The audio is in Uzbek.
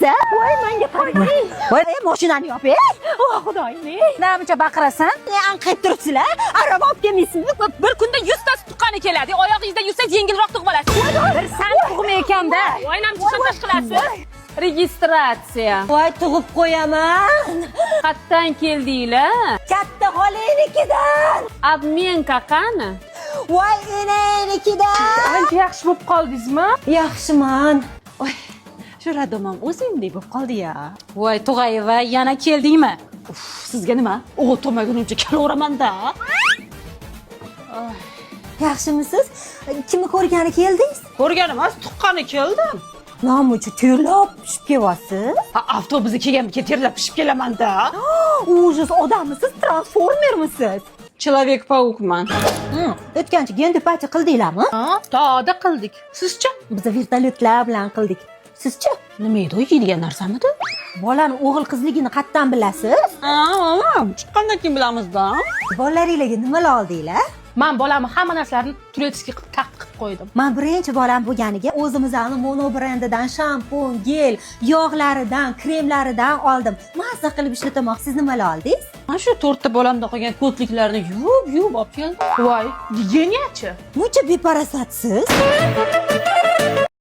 Qizim, voy, menga qarang. Voy, mashinani yop, ey. Oh, Xudoyim, ey. Namuncha baqirasan? Ne anqayib turibsizlar? Arava olib kelmaysizmi? Bir kunda 100 tasi tuqqani keladi. Oyog'ingizda yursangiz, yengilroq tug'ib olasiz. Bir san tug'ma ekanda. Voy, namcha shantaj qilasiz. Registratsiya. Voy, tug'ib qo'yaman. Qayerdan keldinglar? Katta xolangnikidan. Обменка qani? Voy, enangnikidan. Ancha yaxshi bo'lib qoldingizmi? Yaxshiman. Voy, shu роддом ham o'zimdek bo'lib qoldi ya. Voy, Tug'ayeva, yana keldingmi? Uf, sizga nima? O'g'il tug'magunimcha kelaveraman-da. Yaxshimisiz? Kimni ko'rgani keldingiz? Ko'rgani emas, tuqqani keldim. Namuncha terlab pishib kelyapsiz? Ha, avtobusga kelganimga terlab pishib kelaman-da. Ужас, odammisiz, transformermisiz? Человек паук man. O'tgancha gender party qildinglarmi? Toda qildik. Sizchi? Biz vertolyotlar bilan qildik. Sizchi? Nima edi u, yeydigan narsamidi? Bolani o'g'il qizligini qayerdan bilasiz? Chiqqandan keyin bilamiz-da. Bolalaringlarga nimalar oldinglar? Man bolamni hamma narsalarini турецкий qilib taqib qilib qo'ydim. Man birinchi bolam bo'lganiga o'zimizni mono brendidan shampun, gel, yog'laridan, kremlaridan oldim. Mazza qilib ishlataman. Siz nimalar oldingiz? Mana shu to'rtta bolamda qolgan ko'tliklarni yuvib, yuvib olib keldim. Voy, gigienachi? Muncha beparasatsiz.